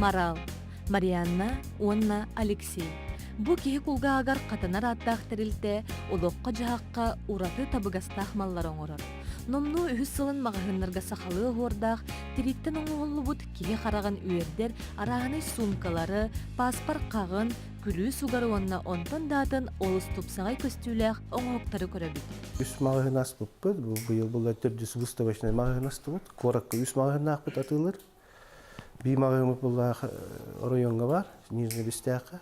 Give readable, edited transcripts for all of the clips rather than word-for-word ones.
Марал, Марианна уонна Алексей. Бу киһи кулгааҕар хатанар ааттаах тэрилтэ олоххо-дьаһахха ураты табыгастаах маллары оҥорор. Номнуо үһүс сылын маҕаһыыннарга сахалыы оһуордаах, тирииттэн оҥоһуллубут киһи хараҕын үөрдэр арааһынай суумкалары, пааспар хаҕын, күлүүс угары уонна онтон да атын олус тупсаҕай көстүүлээх оҥоһуктары көрөбүт. Үс маҕаһыын аспыппыт. Бу быйыл була төрдүс выставочнай маҕаһыын астыбыт. Куоракка үс маҕаһыыннаахпыт атыылыр. Бии маҕаһыыммыт буллаах оройуоҥҥа баар, Нижний Бестээххэ.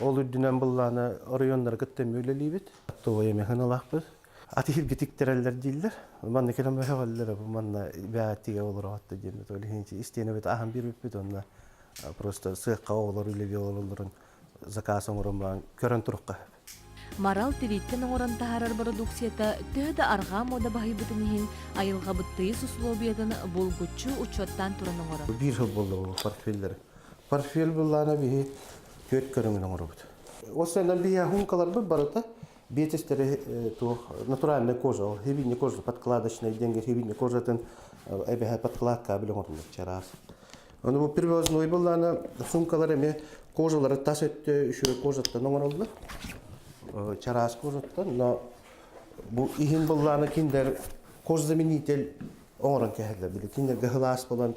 Ол үрдүнэн быллаана оройуоннары кытта эмиэ үлэлиибит. Оттовой эмиэ хыналаахпыт. Аты тиктэрэллэр дииллэр. Манна кэлэн бөһөҕөллөр, бу манна бээтигэ олороҕотто диэн ол иһин истиэнэбит аһан биэрбиппит уонна просто сыахха оҕолор үлэлии олороллорун заказ оҥорон баран көрөн турукка Марал тирииттэн оҥорон таһаарар бородууксуйата төһө да арҕаа муода баһыйбытын иһин, айылҕабыт тыйыс усулуобуйатын булгуччу учуоттаан туран оҥорор. Биир сыл буолла бу портфеллэри. Портфель буллаана биһи түөрт көрүҥүн оҥоробут. Осеннан биһи хумкаларбыт барыта биэтистэри туох натуральная кожа, ол хибинни кожа подкладочный деньги хибинни кожатын эбэһэ подкладка биле оҥоруллар чараас. Аны бу привозной буллаана сумкалар эмиэ кожалары тас өттө үчүгэй кожаттан оҥороллор. Чараас кожаттан, но бу иһин буллаана киндер кожзаменитель оҥорон кэһэллэр. Били киндерге хылаас болон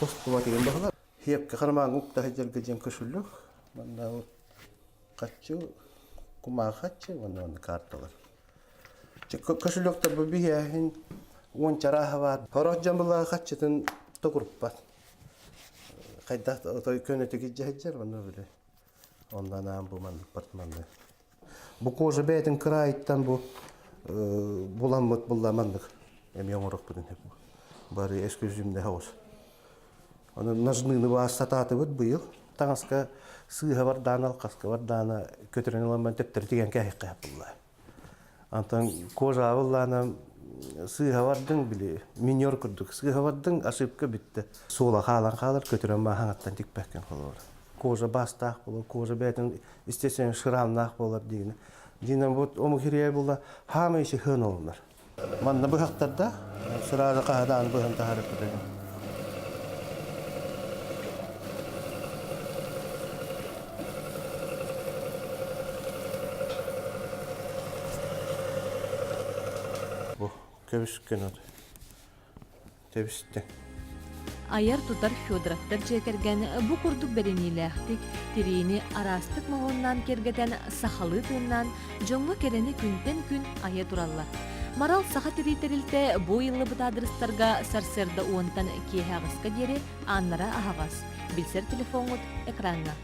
тостубат деген баһылар. Хиэпкэ хармааҥҥа укта сылдьарга диэн көшүллүк. Манна хаччы, кумаа хаччы уонна уонна карталар. Кошелектар бу биһиэһин уон чарааһа баар. Сорох дьон былаҕа хаччытын токуруппат. Хайдах отой көнөтүк илдьэ сылдьар онно били онно анаан бу маннык портмоне. Бу кожа бэйэтин кыраайыттан бу буламмыт булла маннык эмиэ оҥорохпутун сөп. Бары эксклюзивный хаус. Оны нажныны баас сатаатыбыт быйыл. Таҥаска сыыһа бардаана, алхаска бардаана көтөрөн ылан төптөрү тигэн кээһиэххэ булла. Антон кожа буллаана сыыһа бардыҥ били минер курдук сыыһа бардыҥ ошибка бүттэ. Суола хаалан хаалар көтөрөн мааһаҥаттан тикпэккин холобур. Кожа бастаах буолар, кожа бэйэтин естественно шрамнаах буолар диигин. Динэн вот омук хирия була хаамай иши хын олунар. Манна быһахтарда сразу хаһадаан быһан таһаарыппыт Бу көбүскөн от тэбистэ. Айар-тутар Федоровтар дьиэ кэргэн бу курдук бэриниилээхтик, тириини араастык моһуоннаан киэргэтэн, сахалыы тыыннаан, дьоҥҥо кэрэни күнтэн күн айа тураллар. Марал саха тирии тэрилтэ бу ыйыллыбыт аадырыстарга сарсыарда уонтан киэһэ аҕыска диэри ааннара аһаҕас. Билсэр телефоҥҥут экраҥҥа.